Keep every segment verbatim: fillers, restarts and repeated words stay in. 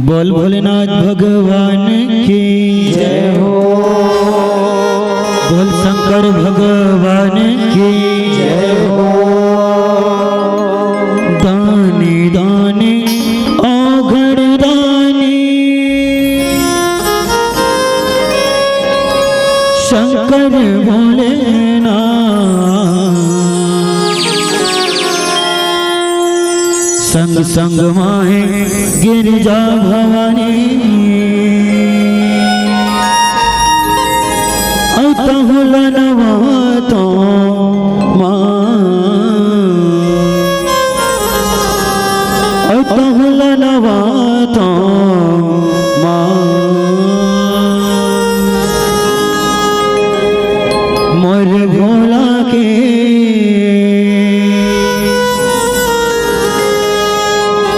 बोल भोलेनाथ भगवान की जय हो। बोल शंकर भगवान की जय हो। दानी दानी औघड़ दानी शंकर भोलेनाथ। संग संग माहे गिरजा भवानी, अउ तहु ल नवातो माँ, अउ तहु ल नवातो माँ। मोर भोला के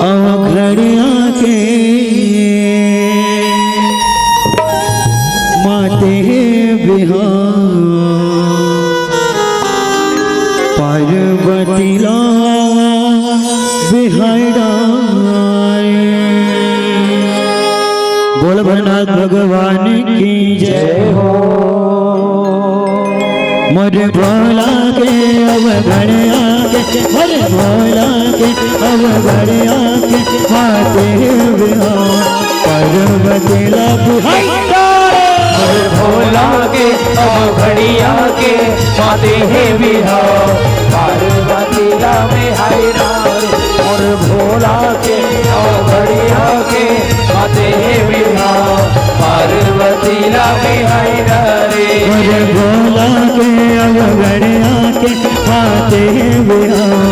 अवघड़िया के माते बिहान पार्वती ला बिहाई डारे। बोल भोलेनाथ भगवान की जय हो। मोर भोला के अवघड़िया के, मोर भोला के अवघड़िया के माते बिहान पार्वती ला बिहाई डारे। मोर भोला के अवघड़िया के माते बिहान पार्वती ला बिहाई डारे। मोर भोला के अवघड़िया के माते बिहान पार्वती ला बिहाई डारे। मोर भोला के अवघड़िया के माते बिहान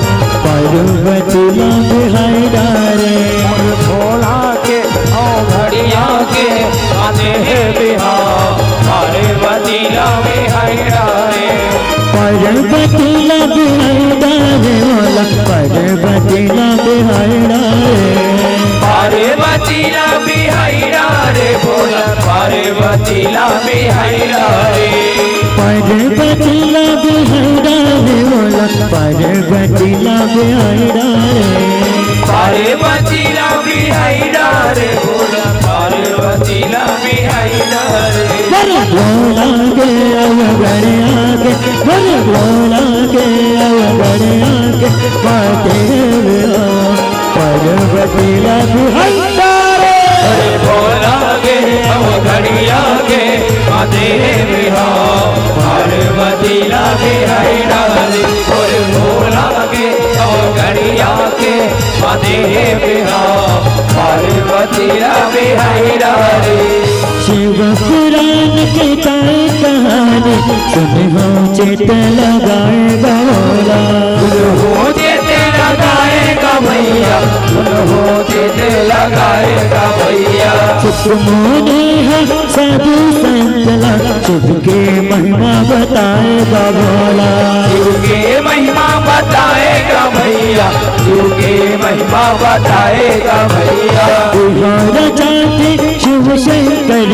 पार्वती ला बिहाई डारे। मोर भोला के अवघड़िया के माते बिहान पार्वती ला बिहाई डारे। पार्वती ला बिहाई डारे भोला, पार्वती ला बिहाई डारे। पार्वती ला बिहाई डारे भोला, पार्वती ला बिहाई डारे। पार्वती ला बिहाई डारे भोला, पार्वती ला बिहाई डारे। पार्वती ला बिहाई डारे भोला, पार्वती ला बिहाई डारे। मोर भोला के अवघड़िया के, मोर भोला के अवघड़िया के माते बिहान पार्वती ला बिहाई डारे। मोर भोला के अवघड़िया के माते बिहान पार्वती ला बिहाई डारे। मोर भोला के अवघड़िया के माते बिहान पार्वती ला बिहाई डारे। शिव पुराण के ताय कहानी सुन हो चित लगाए भोला। सुन हो चित लगाए गा भैया, सुन हो चित लगाए गा भैया। सुख मुनि है साधु संत ला, शिव के महिमा बताए गा भोला। शिव के महिमा बताए गा भैया, शिव के महिमा बताए गा भैया। बिहार जाते शिव शंकर,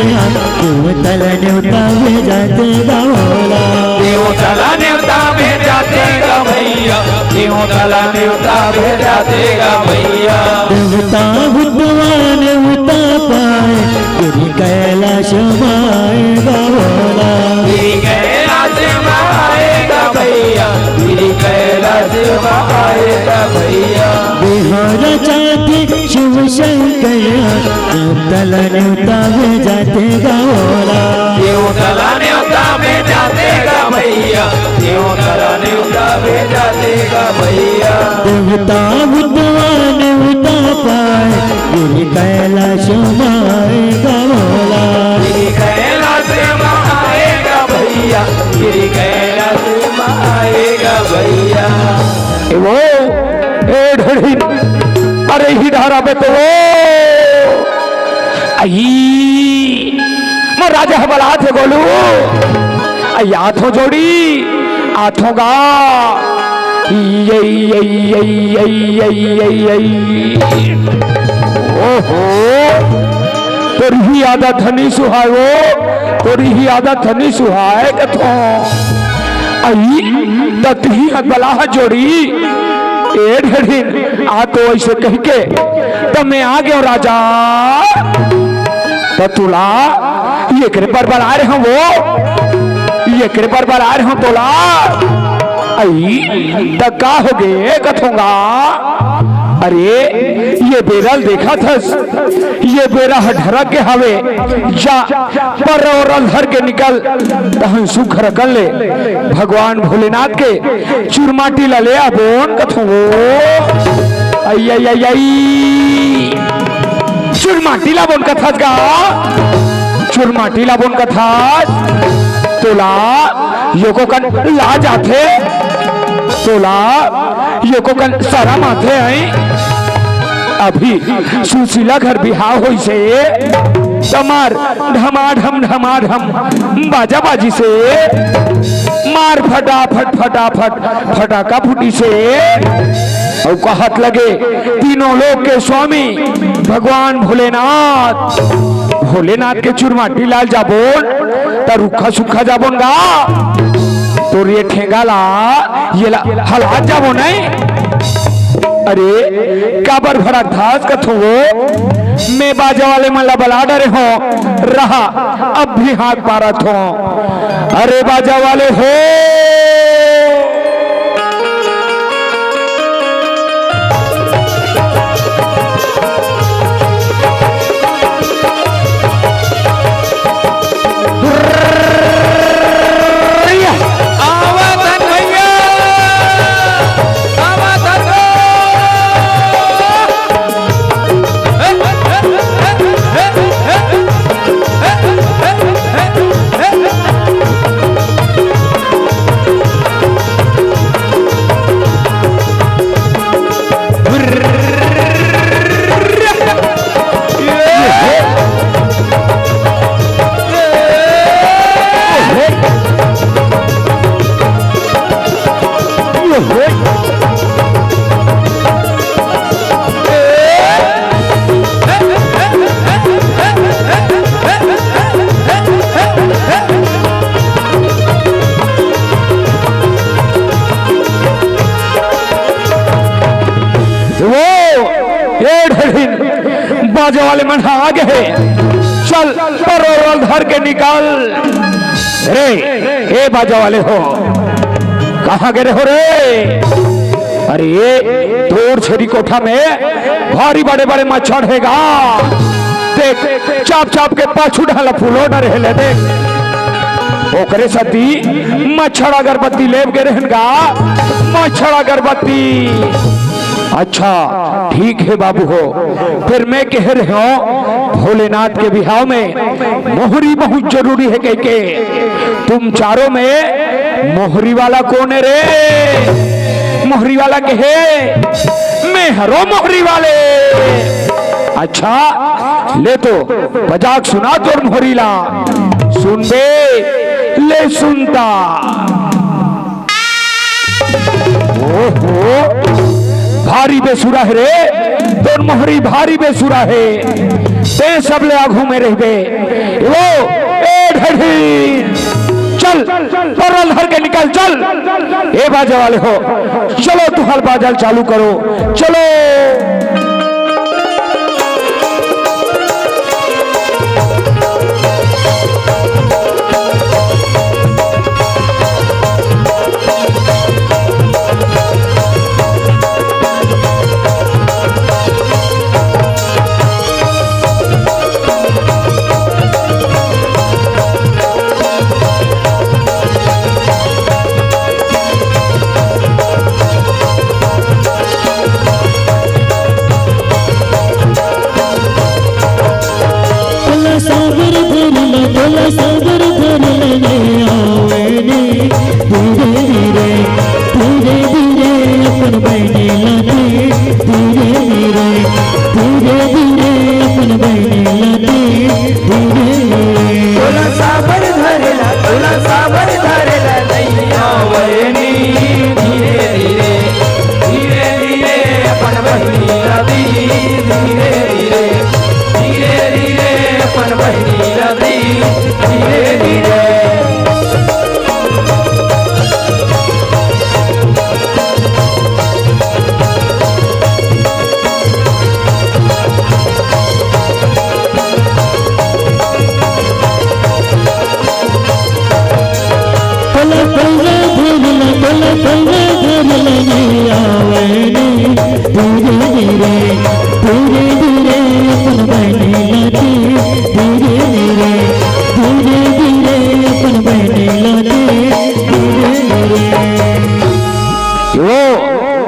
देवता ला नेवता भेजाते गा भोला। देवता ला नेवता भेजाते गा भैया, देवता ला नेवता भेजाते गा भैया। देवता भूतवा नेवता पाए, गिरी कैलाश माए गा भोला। गिरी कैलाश माए गा भैया, गिरी कैलाश माए गा भैया। बिहार जाते शिव शंकर, देवता ला नेवता भेजाते गा भोला। देवता ला नेवता भेजाते गा भैया, देवता ला नेवता भेजाते गा भैया। देवता भूतवा नेवता पाए, गिरी कैलाश माए गा भोला। गिरी कैलाश माए गा भैया, गिरी कैलाश माए गा भैया। ए वो, ए ढेढ़ी, अरे ही धारा पे तो वो, आई, मैं राजा बला थे गोलू, आई आथो जोड़ी, आथो गा, ये, ये, ये, ओहो, तोर ही आदत हनी सुहाए वो, तोर ही आदत हनी सुहाए कथो, आई, तत ही बला जोड़ी, ए ढेढ़िन, आ तो अइसे कहिके त मैं आ गेंव राजा। त तोला एकरे बर बलाय रहेंव वो, एकरे बर बलाय रहेंव तोला। अई, त का होगे कथों गा? अरे, ये बेरा ल देखत हस, ये बेरा ह ढरक गे हावे, जा, पर ओला धर के निकल, तहन सुघर अकन ले भगवान भोलेनाथ के चुरमाटी ला ले आबोन कथों वो। अई, अई, अई, अई। चुरमाटी लाबोन कथस गा? चुरमाटी लाबोन कथस? तोला एको कन लाज आथे? तोला एको कन सरम आथे, हैं? अभी सुशीला घर बिहाव होइसे, त मार ढमाढम ढमाढम बाजा बाजिसे, मार फटाफट फटाफट फटाका फूटिसे, अउ कहत लगे, तीनों लोक के स्वामी भगवान भोलेनाथ, भोलेनाथ के चुरमाटी लाय ल जाबोन, त रुक्खा सुक्खा जाबोन गा? तोर ये ठेंगा ला, ये ला हलात जाबो नहीं? अरे, काबर भड़कथस कथों वो? मैं बाजा वाले मन ला बला डरे हों, रहा, अभी हाथ पारत हों। अरे बाजा वाले हो, आवत हन भैया, आवत हन। वो, ए ढेढ़िन, बाजा वाले मन ह आ गे हे। चल, परोल धर के निकल। रे, ए बाजा वाले हो, कहाँ गे रहे हो रे? अरे, तोर छेरी कोठा में भारी बड़े बड़े मच्छर हे गा। देख, चाप चाप के पाछू ढाला फूलो न रहे ले, देख। ओकरे सेती मच्छर अगरबत्ती लेब गे रहेन गा, मच्छर अगरबत्ती। अच्छा, ठीक हे बाबू हो, फेर मैं कहे रहेंव, भोलेनाथ के बिहाव में मोहरी बहुत जरूरी हे कहिके। तुम चारों में मोहरी वाला कोन हे रे? मोहरी वाला के हे? मैं हरों मोहरी वाले। अच्छा, ले तो बजा के सुना तोर मोहरी ला। सुन बे, ले सुन त। ओहो, भारी बेसुरा हे रे, तोर मोहरी भारी बेसुरा हे। तें सबले आघू में रहिबे। वो, ए ढेढ़ी, चल, परोल धर के निकल, चल। ए बाजा वाले हो, चलो तुँहर बाजा ल चालू करो, चलो। तोला साबर धरला, तोला साबर धरला, ले आवे नी। धीरे धीरे, धीरे धीरे अपन बहिनी ला दे। धीरे धीरे, धीरे धीरे अपन बहिनी ला दे। धीरे धीरे। तोला साबर धरला, तोला साबर धरला, ले आवे नी। धीरे धीरे, धीरे धीरे अपन बहिनी ला दे। धीरे धीरे, धीरे धीरे अपन बहिनी ला दे। धीरे धीरे।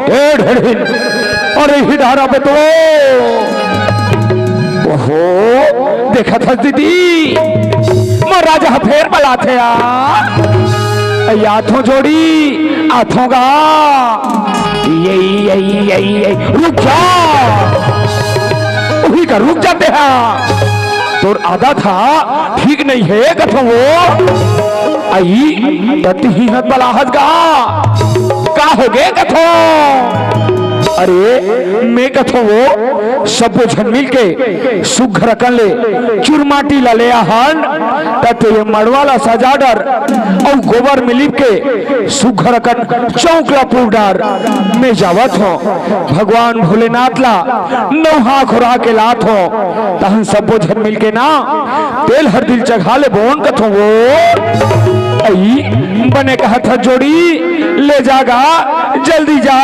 ए ढेढ़िन, अरे ही डहर आबे तो। ओहो, देखत हस दीदी, मोर राजा ह फेर बलाथे आ। ए, आथों जोड़ी, आथों गा। ये, ये, ये, ये, रुक जा। उही का रुक जाते हा। तोर आदत हा ठीक नहीं हे कथों वो। अई, त तिही हत बलाहत गा। का होगे कथों? अरे, मैं कथों वो, सबो झन मिलके सुघ्घर अकन ले चुरमाटी ला ले आहन, त ते ये मड़वा ला सजा डर, अउ गोबर में लिप के सुघ्घर अकन चौक ला पूर डर। मैं जावत हों, भगवान भोलेनाथ ला नौहा खुरा के लात हों, तहन सबो झन मिलके ना तेल हरदी ल चघा लेबोन कथों वो। अई, बने कहत ह जोड़ी, ले जा गा, जल्दी जा।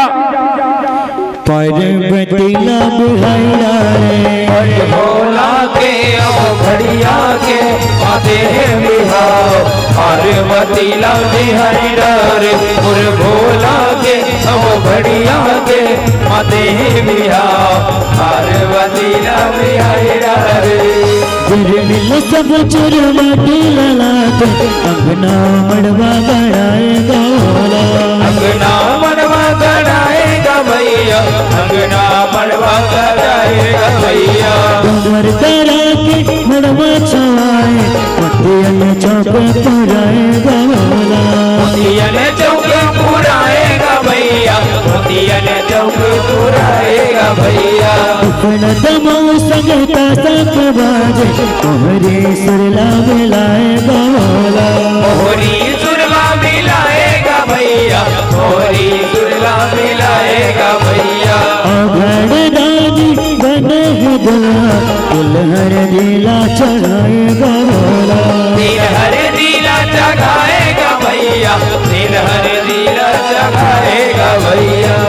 पार्वती ला बिहाई रे। अरे भोला के अब भड़िया के माथे बिहाव। पार्वती ला बिहाई रे, मोर भोला के अब भड़िया के माथे बिहाव। पार्वती ला बिहाई रे। गिर मिल सब चुरमाटी ला लात, अंगना मड़वा गड़ाए गा भोला। अंगना मड़वा गड़ाए गा भैया, अंगना मड़वा गड़ाए गा भैया। कमर करा के मड़वा छवाए, मोतियन चौक पुराए गा भोला। मोतियन चौक पुराए गा भैया, मोतियन चौक पुराए गा भैया। अपन दमाऊ संग तासा के बाजे, मोहरी सुरला मिलाए गा भोला। मोहरी सुरला मिलाए गा भैया, मोहरी सुरला मिलाए गा भैया। अघड़ दानी बने हे दुल्हा, तिलहर दिला चढ़ाए गा भोला। तिलहर दिला चढ़ाए गा भैया, तिलहर दिला चढ़ाए गा भैया।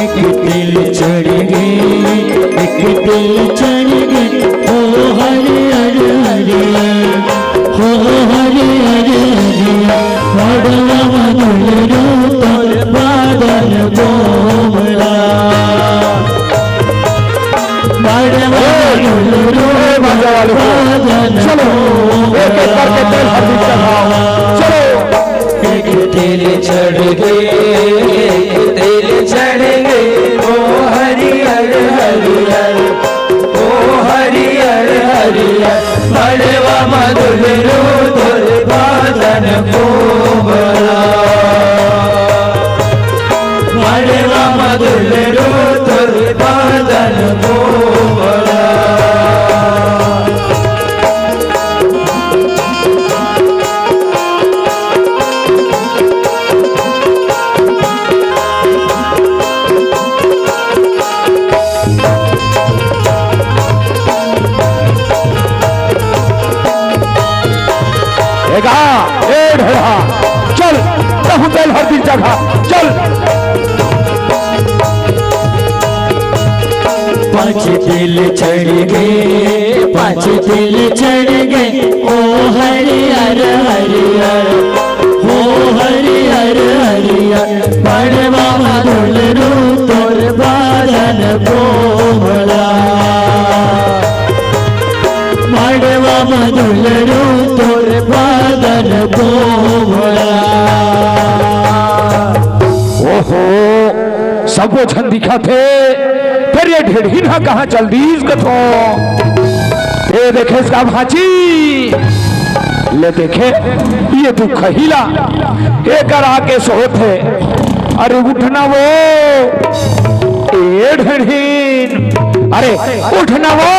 एक तेल चढ़ गे, एक तेल चढ़ गे, ओ हरि हरि हरि, हो हरि हरि हरि। मड़वा म दुलरू तोर बादन कोमला। मड़वा म दुलरू ए, बाजा वाले को। बादन चलो, एक एक करके तेल हरदी चढ़ाओ। चलो। एक तेल चढ़ गे, एक तेल चढ़ गे, ओ हरियर हरियर, ओ हरियर हरियर। मड़वा म दुलरू तोर बादन कोमला। मड़वा म दुलरू तोर बादन कोमला। ए गा, ए ढेढ़ा, चल, तहूँ तेल हरदी ल चघा, चल। पाँच तेल चढ़ गे, पाँच तेल चढ़ गे, ओ हरियर हरियर, ओ हरियर हरियर। मड़वा म दुलरू तोर बादन कोमला। मड़वा म दुलरू तोर बादन कोमला। ओहो, सबो झन दिखत हे, फेर ये ढेढ़ी हा कहाँ चल दीस कथो। ए देखे इसका भांची, ले देखे, ये दुखही ला, एकर आके सोत हे। अरे उठ ना वो, ए ढेढ़ीन, अरे उठ ना वो।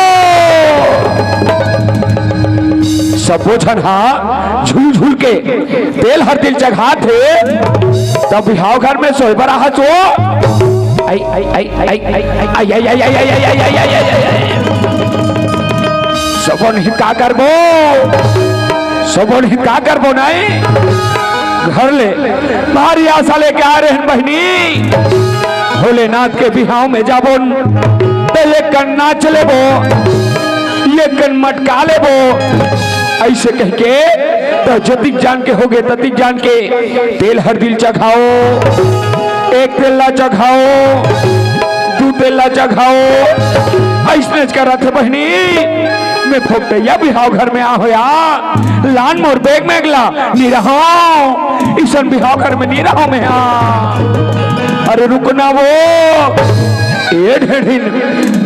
सबो झन हा झूल झूल के तेल हरदी ल चघात हे, तब बिहाव घर में सोए बर आहत वो। आई, आई, आई, आई, आई, आई, आई, आई, आई, आई, आई, आई, आई, आई, आई, आई, आई। सबो नहीं का करबो, सबो नहीं का करबो, नहीं घर ले भारी आशा लेके आ रहे हैं बहिनी, भोलेनाथ के बिहाव में जाबो, तो ये कन नाच लेबो, ये कन मटका लेबो, ऐसे कह के, तो जतिक जान के होगे, ततिक जान के तेल हरदी ल चघाओ, एक तेल ला चघाओ, दू तेल ला चघाओ। अइसनेच करत हे बहिनी, मैं फोकटैया बिहाव घर में आ होया, लान मोर बेग में अगला, नी रहंव, इसन बिहाव घर में नी रहंव मैं हा। अरे रुक ना वो, ए ढेढ़ीन,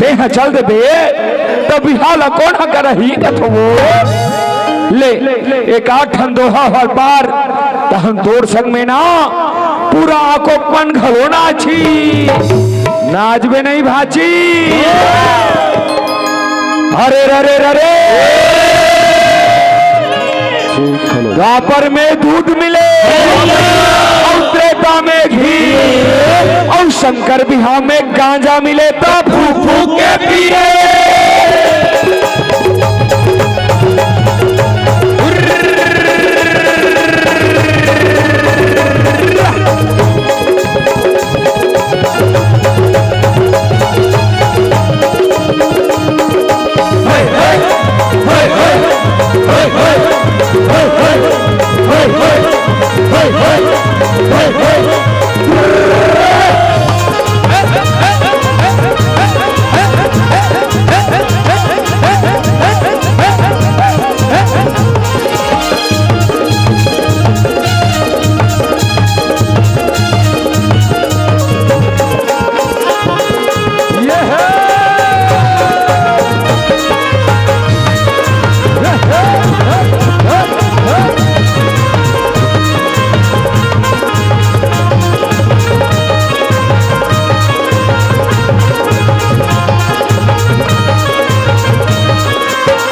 तेहा चल देबे, त बिहाव ला कोन ह करही कथो वो। ले, एक आठ ठन दोहा हर पार, त हम तोर संग में ना, पूरा आकोपन घलो नाची। नाचबे नहीं भाची। अरे, अरे, अरे, अरे। द्वापर में दूध मिले, अउ त्रेता में घी, अउ शंकर बिहाव में गांजा मिले, त फूक फूक के पिए।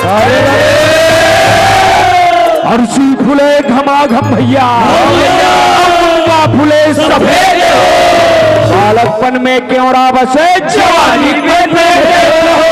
अरे, अरे, अरसी फूले घमाघम भैया, अम्मा फूले सफेद हो। बालकपन में केवड़ा बसे, जवानी में भेद हो।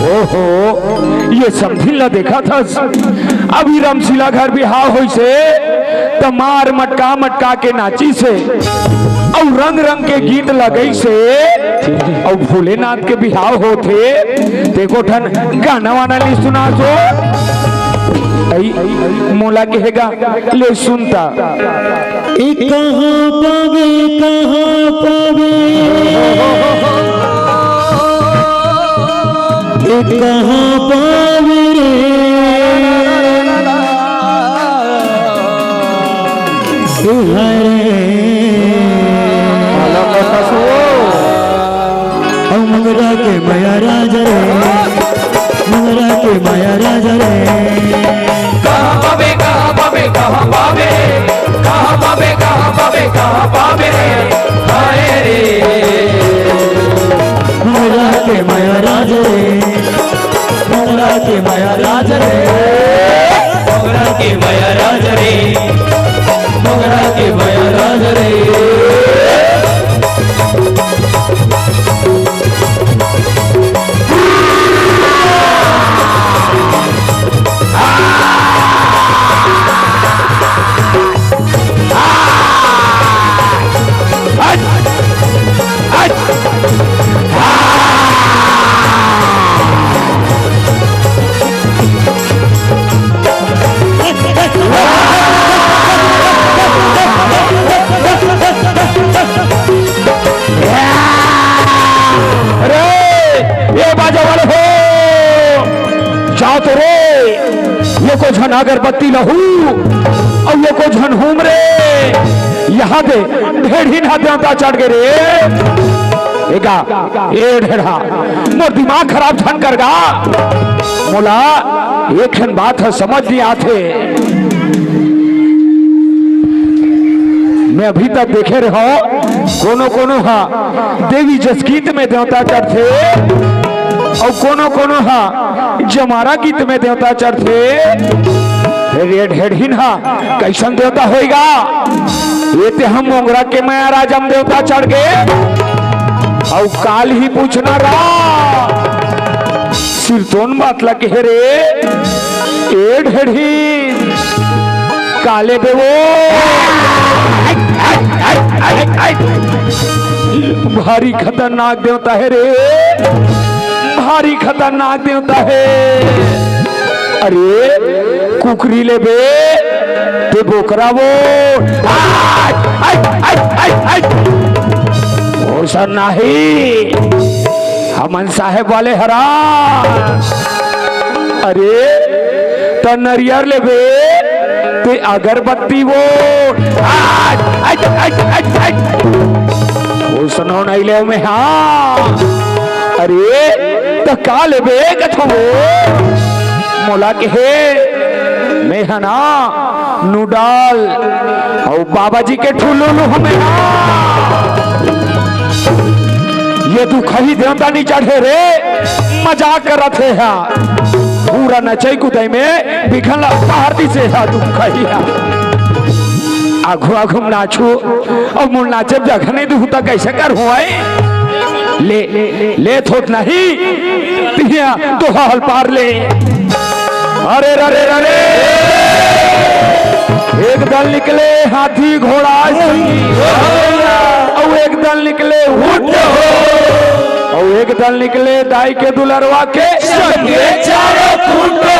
ओहो, ये समधिन ला देखा था, अभी रमशीला घर बिहाव होइसे, त मार मटका मटका के नाचिसे, अउ रंग रंग के गीत लगइसे, अउ भोलेनाथ के बिहाव होथे, ते एको ठन गाना वाना नी सुनासो। अई, मोला कहेगा, ले सुनता। ए कहाँ पावे, कहाँ पावे, ए कहाँ पावे रे, ए हरे। अउ मंगरा के मया राजा रे, मंगरा के मया राजा रे। कहाँ पाबे, कहाँ पाबे, कहाँ पाबे, कहाँ पाबे, कहाँ पाबे, कहाँ पाबे रे, हाय रे। मंगरा के मया राजा रे, मंगरा के मया राजा रे, मंगरा के मया राजा रे, मंगरा के मया राजा रे। अगरबत्ती लहू, अउ एको झन हूम रे, इहाँ दे ढेढ़िन हा देवता चढ़ गे रे। ए गा, ए ढेढ़ा, मोर दिमाग खराब झन कर गा। मोला एक ठन बात ह समझ नइ आथे। मैं अभी तक देखे रहे हँव, कोनो कोनो हा देवी जस गीत में देवता चढ़थे, अउ कोनो कोनो हा जमारा गीत में देवता चढ़थे। फेर ये ढेढ़िन हा कइसन देवता होइगा? ये ते हम मोंगरा के मया राजम देवता चढ़ गे। अउ काल ही पूछना रा, सिरतोन बात ला कहे रे, ए ढेढ़िन, काले बे वो। भारी खतरनाक देवता हे रे, भारी खतरनाक देवता हे। अरे, कुकरी लेबे, ते बोकरा वो। आय, आय, आय, आय, आय। ओ सर नाही, हमन साहेब वाले हरा। अरे, त नरियर लेबे, ते अगरबत्ती वो। आय, आय, आय, आय, आय। ओ सनो नहीं ले में, हाँ। अरे, त का लेबे कथो वो? मोला के हे, मैं ह ना नूडल अउ बाबा जी के ठुलुलु हमें ना। ये दुखही देवता नइ चढ़े रे, मजाक करत हे हा। पूरा नचई कुदई में बिघन ला पार दिसे हा दुखही हा। आघू आघू म नाचू अउ मोर नाचे जगह नइ दुहू त कइसे करहूँ? ले, ले थोत नहीं, तिहिया तो हल पार ले। अरे रे रे रे रे। एक दल निकले हाथी घोड़ा संगी, अउ एक दल निकले ऊंट, अउ एक दल निकले दाई के दुलरवा के संगे चारों फुट हो।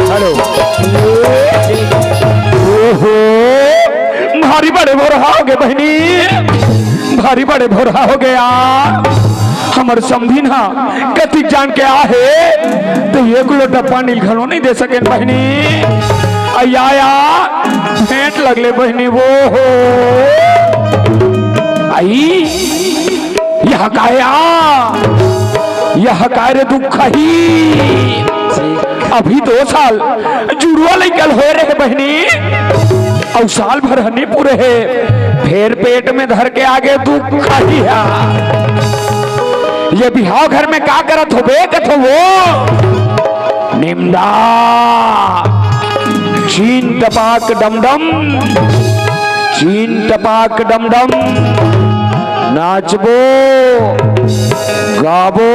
हेलो। ओहो, भारी बड़े भोरहा हो गे बहिनी, भारी बड़े भोरहा हो गे। हमर समधिन हा कतिक जान के आहे, त एक लोटा पानी घलो नइ दे सकेन बहिनी। अया, अया, भेंट लगले बहिनी वो हो। आई, यह काया, यह काय रे दुखही। अभी दो साल जुड़वा लइका ल होए रहे बहिनी, अउ साल भर ह नइ पूरे हे, फेर पेट में धर के आगे दुखही हा। ये बिहाव घर में का करत होबे कथो वो? निम्दा। चीन टपाक डमडम, चीन टपाक डमडम। नाचबो, गाबो।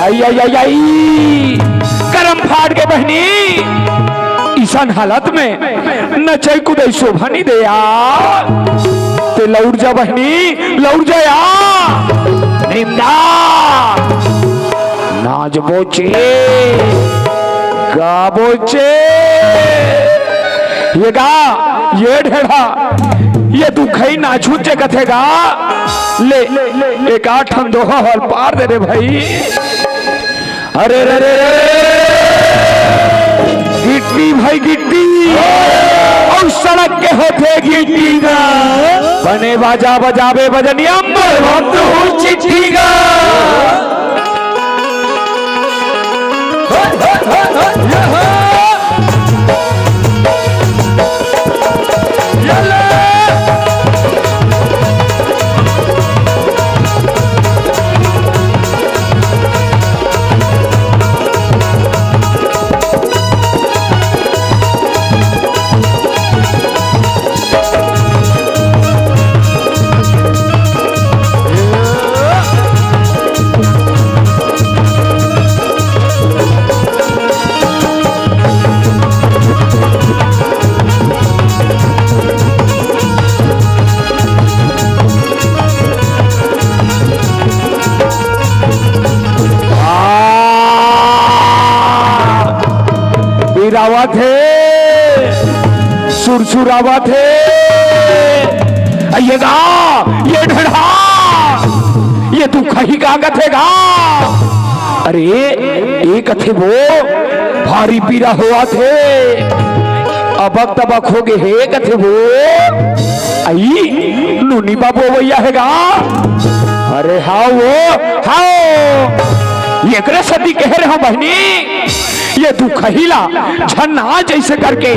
आई, आई, आई, आई। करम फाट गे बहिनी। इसन हालत में नचई कुदई शोभा नइ दे यार। ते लौट जा बहिनी, लौट जा यार। निम्दा। नाचबो चे, गाबो चे। ये गा, ये ढेढ़ा, ये दुखही नाचू चे कथे गा। ले, एक आठ ठन दोहा हल पार दे रे भाई। अरे रे रे रे रे। गिट्टी भाई गिट्टी, अउ सड़क के होथे गिट्टी गा। बने बाजा बजाबे बजनिया, मरवत हूँ चिट्ठी गा। आवत हे, सुरसुर आवत हे। ये गा, ये ढेढ़ा, ये दुखही का कथे गा? अरे, ये कथे वो, भारी पीरा होवत हे, अबक तबक हो गे हे कथे वो। अई, नोनी बाबू अवइया हे गा? अरे हाव वो, हाव। एकरे सेती कहे रहे हंव बहिनी, ये दुखही ला झन नाच अइसे करके,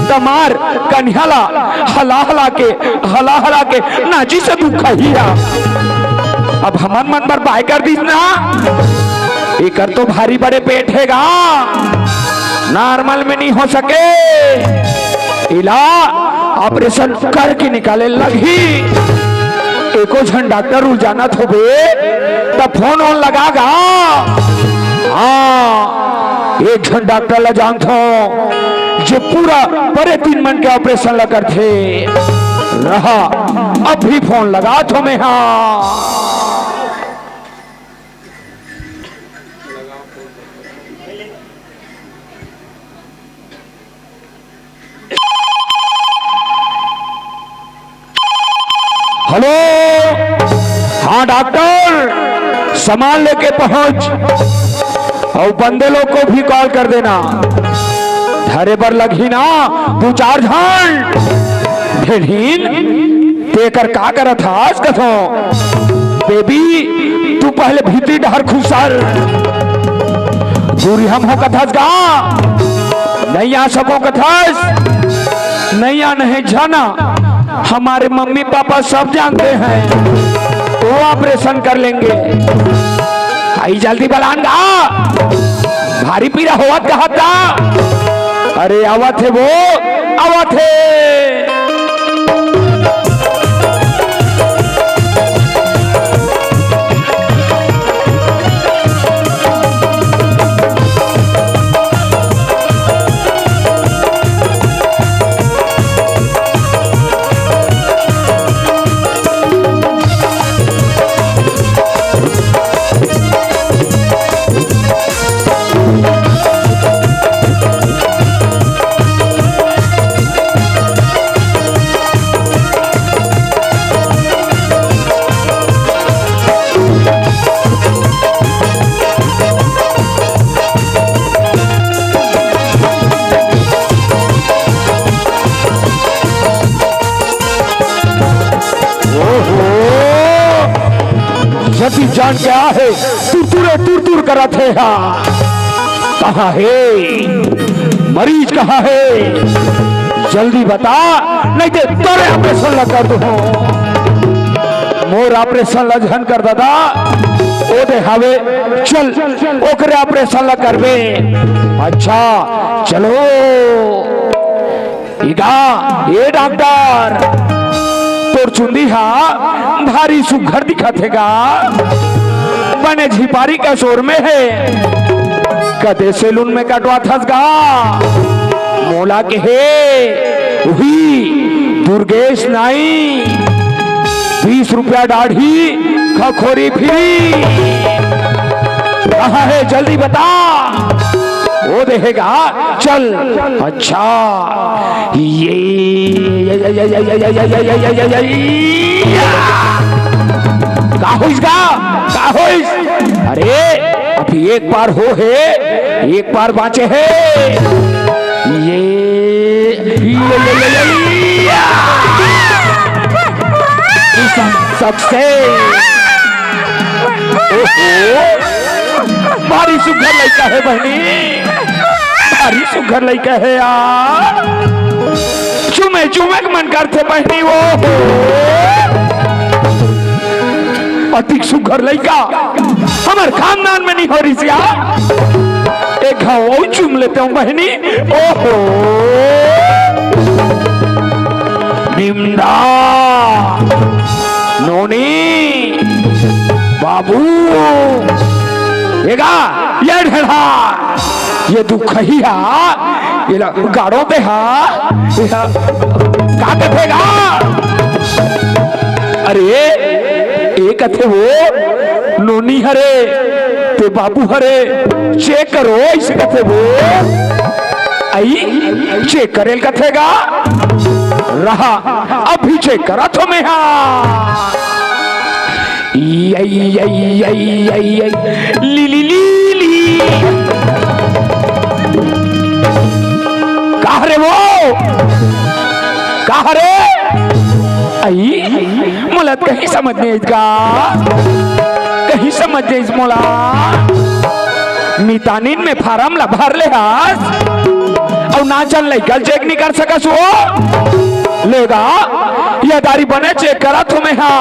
तमार कनिहा ला हला हला के, हला हला के नाचिस दुखही हा। अब हमन मन बर बाय कर दिस ना, एकर तो भारी बड़े पेट हे गा, normal में नइ हो सके, एला operation करके निकाले लगही। एको झन डॉक्टर उर जानत होबे, त फोन ओन लगा गा। हाँ, एक झन डॉक्टर ला जानथों, जे पूरा परे तीन मन के operation ला करथे। रहा, अभी फोन लगाथों मैं, हाँ। हेलो, हाँ डॉक्टर, सामान लेके पहुंच और बंदे लोग को भी कॉल कर देना। धरे बर लगही ना दू चार झन। ढेढ़ीन, तेकर का करत हस कथों? बेबी, तू पहले भीतरी डहर खुसर। दूरी हम हो कथस गा? नइ आ सको कथस? नइ आ नहीं जाना। हमारे मम्मी पापा सब जानते हैं, वो operation कर लेंगे। आई जल्दी बलान गा, भारी पीरा होवत कहत गा। अरे आवत हे वो, आवत हे। ओहो! यदि जान के आहे, तुरतुरे तुरतुर करत हे हा। कहाँ हे? मरीज कहाँ हे? जल्दी बता, नहीं ते तोरे operation ला कर दूँ। मोर operation ला झन कर दादा, ओ दे हावे, चल, ओकरे operation ला करबे। अच्छा, चलो। इगा, ए डॉक्टर, तोर चुंदी हा भारी सुघर दिखत हे गा, बने झिपारी कस ओर में हे, कदे सैलून में कटवाथस गा? मोला के हे, उही दुर्गेश नाई, बीस रुपया दाढ़ी, खखोरी फ्री। कहाँ हे, जल्दी बता। ओ देहेगा, चल। अच्छा, ये, का होइस गा? का होइस? अरे, अभी एक बार हो हे, एक बार बाँचे हे। ये, ये, ये, ये, ये, ये। Mission success। ओहो, भारी सुघर लइका हे बहिनी, भारी सुघर लइका हे यार। चुमे चुमे के मन करथे बहिनी वो। अतिक सुघर लइका हमर खानदान में नइ हो रिहिस यार। एक घाव अउ चूम लेतेंव बहिनी। ओहो, निमदा, नोनी, बाबू, एगा, ये ढेढ़ा, ये दुखही हा, ये ला गाड़ो दे हा, ये हा, का कथे गा? अरे, ए कथे वो, नोनी हरे, ते बाबू हरे, check करो, अइसे कथे वो। आई, चेक करेल कथे गा। रहा, अभी चेक करत हों मैं हा। ई, आई, आई, आई, आई, आई। ली, ली, ली, ली। का हरे वो? का हरे? आई, मोला त कहीं समझ नइ आइस गा। कहीं समझ नइ आइस मोला। मितानिन में फारम ला भर ले हस। अउ ना चल लइका ल चेक नइ कर सकस वो। ले गा, ये दारी बने चेक करत हों मैं हा।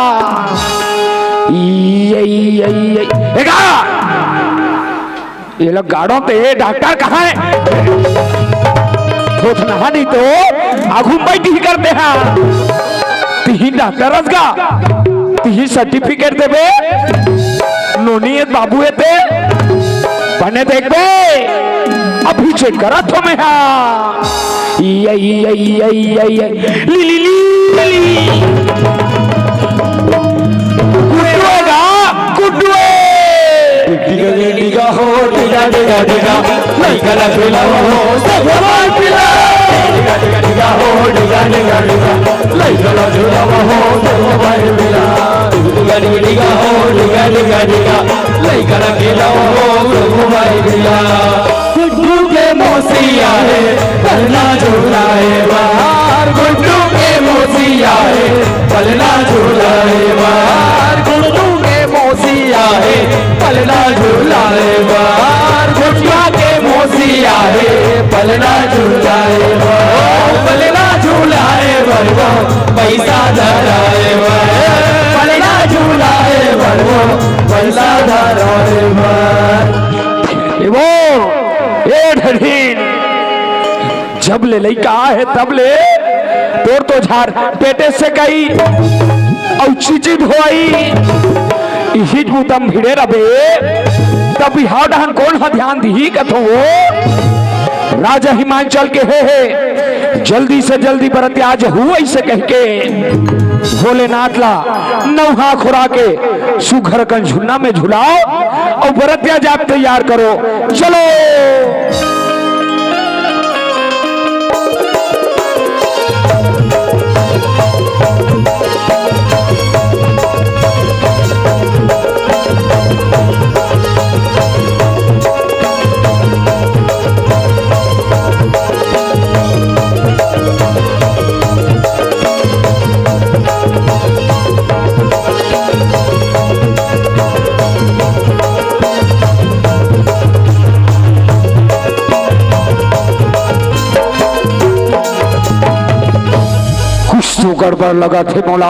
ई, आई, आई, आई। ए गा। ये लोग गाड़ो ते डॉक्टर कहाँ हे? थोथना नहीं तो आगू में बैठी करते हैं। तिही डॉक्टर अस गा, तिही सर्टिफिकेट देबे, नोनी ए बाबू ए ते, बने देखबे, अभी चेक करत हों मैं हा। ई, आई, आई, आई, आई, आई। ली, ली, ली, ली। गुड्डू ए गा, गुड्डू ए। डिगा, डिगा, डिगा हो, डिगा, डिगा, डिगा। लइका ला झुलावा हो, सब भाई पिला। डिगा, डिगा, डिगा हो, डिगा, डिगा, डिगा। लइका ला झुलावा हो, सब भाई पिला। डिगा, डिगा, डिगा हो, डिगा, डिगा, डिगा। लइका ला खेलावा हो, सब भाई पिला। गुड्डू के मौसी आहे, पलना झुलाए बार। गुड्डू के मौसी आहे, पलना झुलाए बार। गुड्डू के मौसी आहे, पलना झुलाए बार। गुड्डू के मौसी आहे, पलना झुलाए बार। पलना झुलाए बार, पैसा धराए बार। पलना झुलाए बार, पैसा धराए बार। ए वो, ए ढढ़ीन, जब ले लइका हे तब ले तोर तो झार पेटे सेकई अउ चीची धोई, इही बुता म भिड़े रबे, तब बिहाव डहन कोन ह ध्यान दिही कथों वो? राजा हिमांचल के हे, हे, जल्दी से जल्दी बरतिया जहू अइसे कहिके भोलेनाथ ला नौहा खुरा के सुघर कन झुन्ना में झुलाव अउ बरतिया जात तैयार करो। चलो। कुछ तो गड़बड़ लगथे मोला,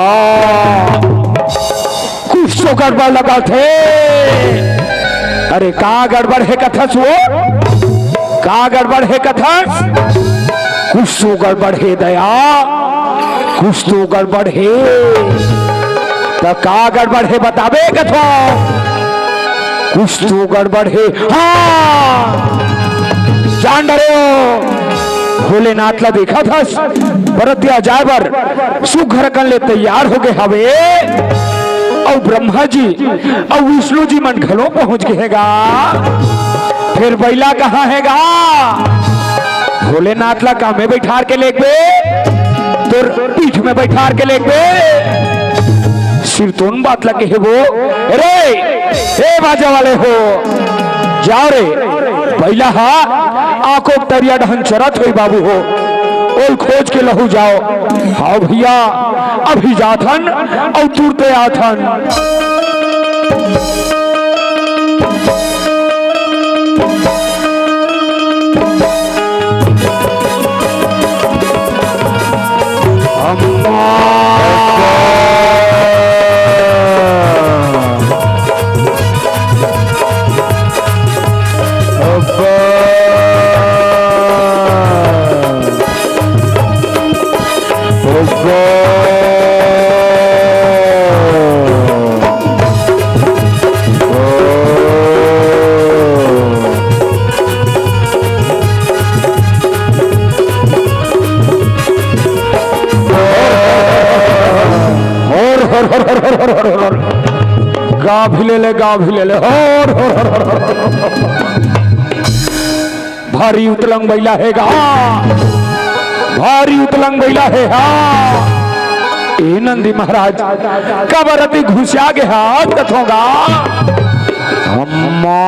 कुछ तो गड़बड़ लगथे। अरे का गड़बड़ हे कथस वो? का गड़बड़ हे कथस? कुछ तो गड़बड़ हे दया, कुछ तो गड़बड़ हे। त का गड़बड़ हे बताबे कथों? कुछ तो गड़बड़ हे। हाँ, जान डरेव, भोलेनाथ ला देखत हस, बरतिया जाए बर सुघर कन ले तैयार होगे हवे, अउ ब्रह्मा जी अउ विष्णु जी मन घलो पहुंच गे हे गा। फेर बइला कहाँ हे गा? भोलेनाथ ला कामे बइठार के लेगबे, तोर पीठ में बइठार के लेगबे। सिरतोन बात ला कहे वो, रे, ए बाजा वाले हो, जाव रे, बइला हा आको तरिया डहन चरत होई बाबू हो, ओल खोज के लहू जाव। हाँ भइया, अभी जाथन अउ तुरते आथन। और, और, और, और। गा भी ले ले, गा भी ले ले। और, और, और, और, और। भारी उतलंग बइला हे गा, भारी उतलंग बइला हे हा। ए नंदी महाराज, काबर अति घुसिया गे हा, कथों गा। अम्मा,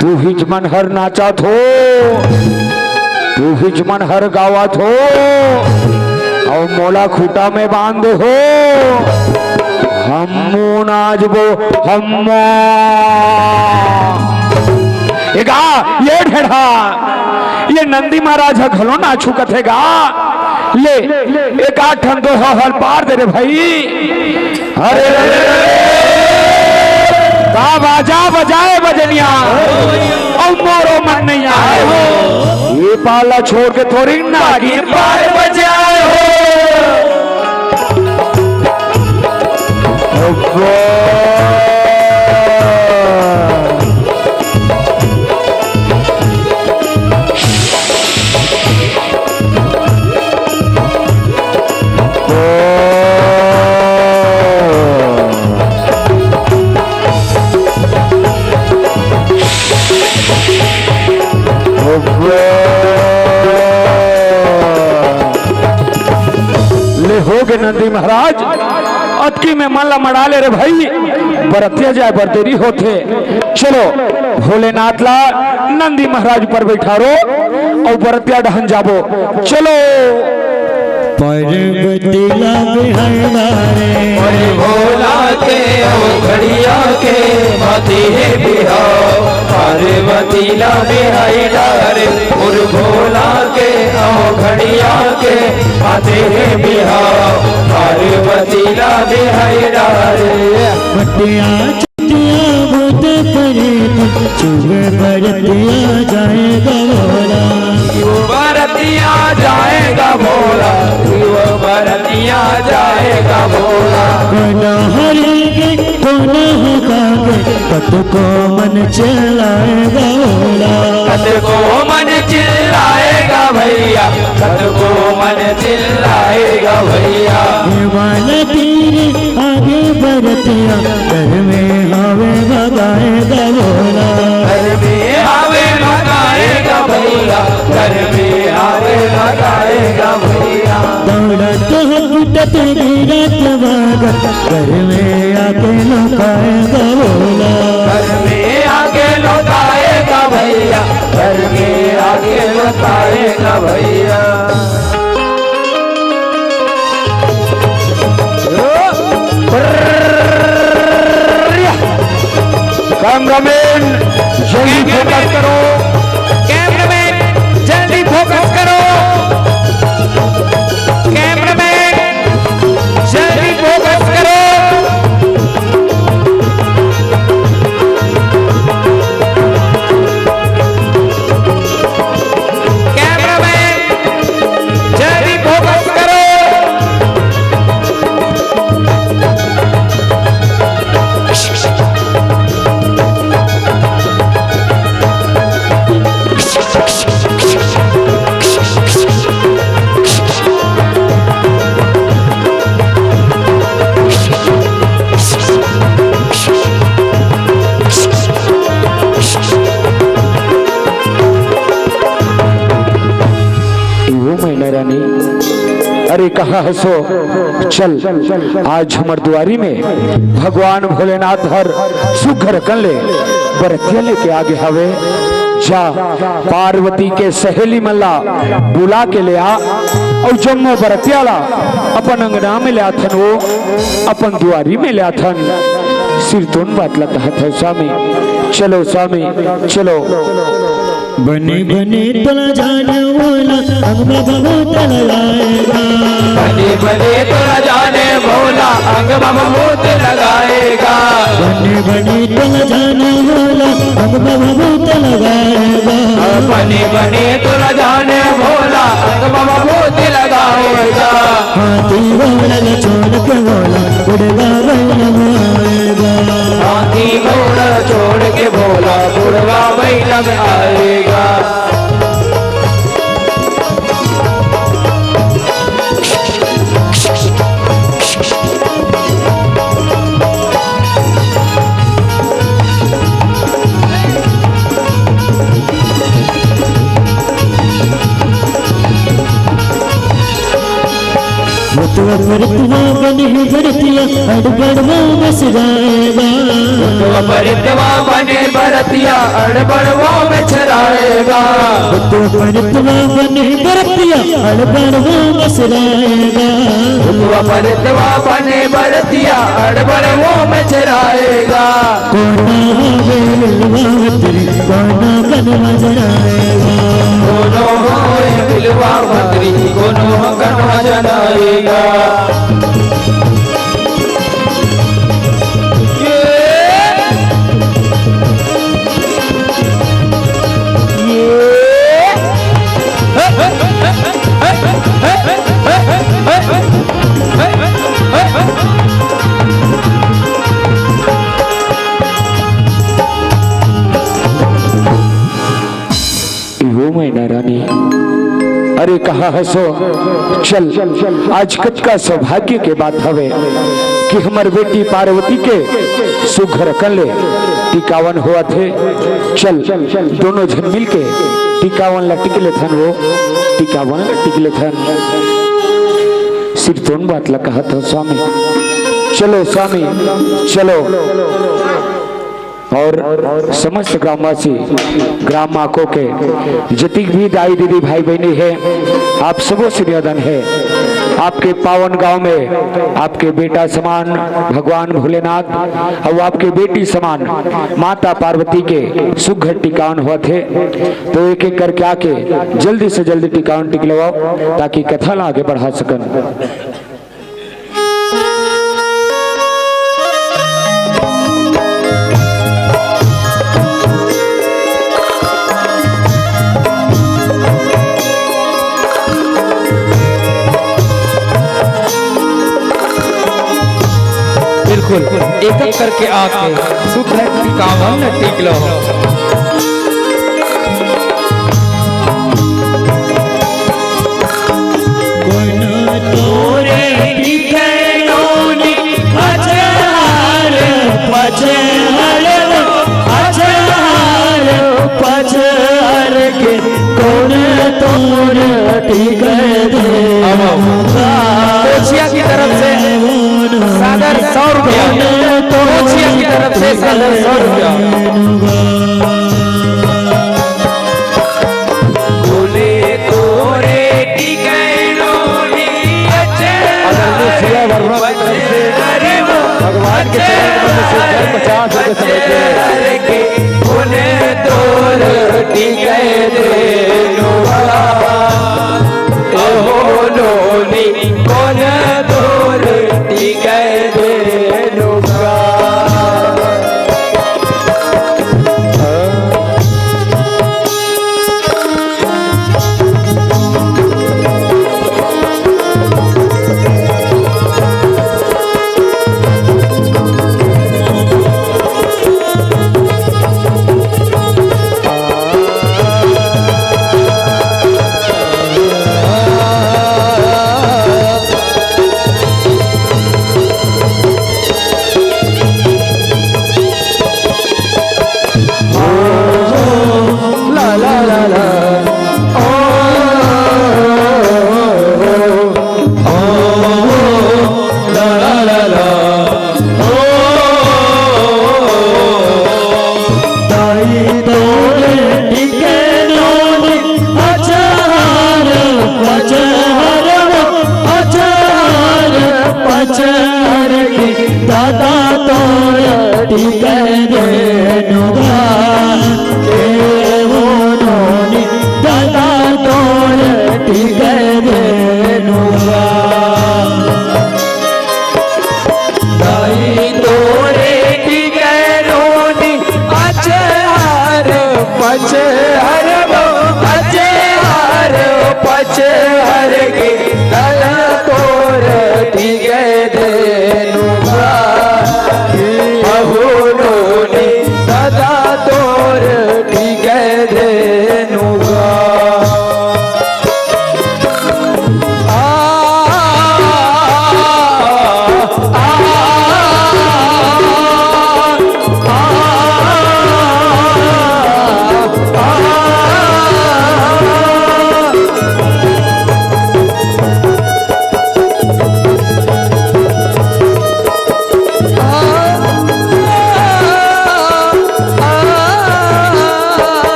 तुहिच मन हर नाचत हो, तुहिच मन हर गावत हो, अउ मोला खूंटा में बांध दे हो। हमू नाचबो, हम्मा। ए गा, ये ढेढ़ा, ये नंदी महाराज ह घलो नाचहूं कथे गा। ले, एक आध ठन दोहा हर पार दे रे भाई। अरे, का बाजा बजाए बजनिया, अउ मोरो मन नइ आए हो। ये पाला छोड़ के थोरी नागिन पार बजाए हो। अब्बा। ले हो गे नंदी महाराज, अतकी में मन ला मड़ा ले रे भाई, बरतिया जाए बर देरी होथे। चलो भोलेनाथ ला नंदी महाराज ऊपर बैठारो अउ बरतिया डहन जाबो। चलो। पार्वती ला बिहाई डारे। अरे भोला के अउ घड़िया के माथे बिहाव। पार्वती ला बिहाई डारे। अउ भोला के अउ घड़िया के माथे बिहाव। पार्वती ला बिहाई डारे। मटिया चिटिया भूत प्रेत छुए बरतिया जाएगा भोला। वो बरतिया जाएगा भोला, वो बरतिया जाएगा भोला। कोना हरे के, कोना हका के, कतको मन चिल्लाएगा भोला। कतको मन चिल्लाएगा भैया, कतको मन चिल्लाएगा भैया। हिमालय तीर आगे बरतिया, घर में हावे भगाएगा भोला। घर में हावे भगाएगा भैया, घर में हावे भगाएगा भैया। दौड़त हकटत गिरत भागत, घर में आके लुकाएगा भोला। घर में आके लुकाएगा भैया, घर में आके लुकाएगा भैया। कैमरामैन, जल्दी फोकस करो। कैमरामैन, जल्दी फोकस करो। कैमरामैन, जल्दी फोकस करो। कैमरामैन, जल्दी फोकस करो। वो मैना रानी, अरे कहाँ हसो? चल, आज हमर दुआरी में भगवान भोलेनाथ हर सुघर कन ले बरतिया लेके आगे हवे। जा, पार्वती के सहेली मन ला बुला के ले आ, अउ जम्मो बरतिया ला अपन अंगना में ले आथन, वो अपन दुआरी में ले आथन। सिरतोन बात ला कहत हव स्वामी, चलो स्वामी, चलो। बने बने तोला जाने मोला, अंग म भभूत लगाएगा। बने बने तोला जाने मोला, अंग म भभूत लगाएगा। बने बने तोला जाने मोला, अंग म भभूत लगाएगा। बने बने तोला जाने मोला, अंग म भभूत लगाएगा। हाथी घोड़ा ल छोड़ के मोला, बुढ़वा बइला में आएगा। हाथी घोड़ा छोड़ के भोला, बुढ़वा बइला में आएगा। तो अमृतवा बने बरतिया, अड़बड़वा में सिराएगा। तो अमृतवा बने बरतिया, अड़बड़वा में चराएगा। तो अमृतवा बने बरतिया, अड़बड़वा में सिराएगा। तो अमृतवा बने बरतिया, अड़बड़वा में चराएगा। कोना होवे बिलवा पतरी, कोना कनवा जराएगा। कोनो होए बिलवा पतरी, कोनो कनवा जराएगा। ये, ये, वो मैना रानी, अरे कहाँ हसो? चल, आज कतका सौभाग्य के बात हवे कि हमर बेटी पार्वती के सुघर कन ले टिकावन होवत हे। चल, दोनों झन मिलके टिकावन ला टिक लेथन, वो टिकावन ला टिक लेथन। सिर्फ दोन बात ला कहत हो स्वामी। चलो स्वामी, चलो। और समस्त ग्रामवासी, ग्राम माको के जतिक भी दाई दीदी भाई बहनी है, आप सबों से निवेदन है, आपके पावन गांव में आपके बेटा समान भगवान भोलेनाथ और आपके बेटी समान माता पार्वती के सुघर टिकावन होवत हे, तो एक एक करके आके जल्दी से जल्दी टिकावन टिक लेवाओ, ताकि कथा ला आगे बढ़ा सकन। बिल्कुल, एक एक करके आके सुघर टिकावन टिक लो। कोन तोरे बिकलोनी अचार पचहर, अचार पचहर के कोन तोर टिकै दे। अब कोचिया की तरफ से सादर सौ रुपया, कोचिया की तरफ से सादर सौ रुपया। बोले तोरे टिकैनोनी अचल आदरणीय सुधा वर्मा की तरफ से भगवान के चरण कमल में से पचास रुपये समझ गए। के बोले तोर टिकै देनुआ। ओहो नोनी कोन तोर टिकै देनुआ।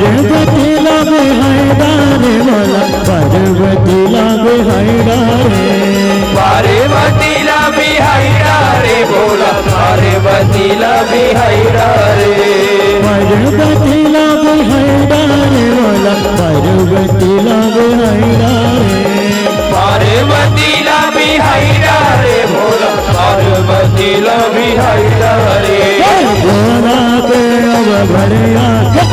पार्वती ला बिहाई डारे भोला, पार्वती ला बिहाई डारे। पार्वती ला बिहाई डारे भोला, पार्वती ला बिहाई डारे। पार्वती ला बिहाई डारे भोला, पार्वती ला बिहाई डारे। पार्वती ला बिहाई डारे भोला, पार्वती ला बिहाई डारे। भोला के अवघड़िया के,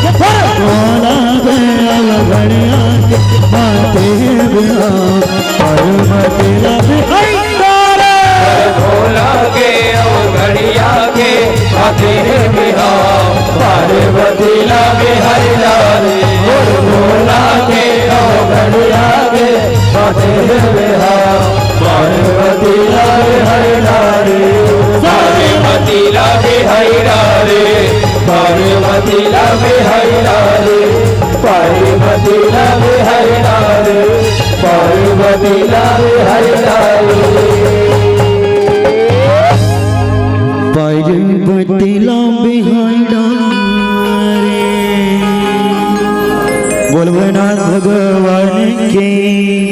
भोला के अवघड़िया के, माथे बिहाई पार्वती ला बिहाई डारे। भोला के अवघड़िया के, माथे बिहाई पार्वती ला बिहाई डारे। भोला के अवघड़िया के, माथे बिहाई पार्वती ला बिहाई डारे। पार्वती ला बिहाई डारे। पार्वती ला बिहाई डारे। पार्वती ला बिहाई डारे। पार्वती ला बिहाई डारे। पार्वती ला बिहाई डारे। बोल भोलेनाथ भगवान की।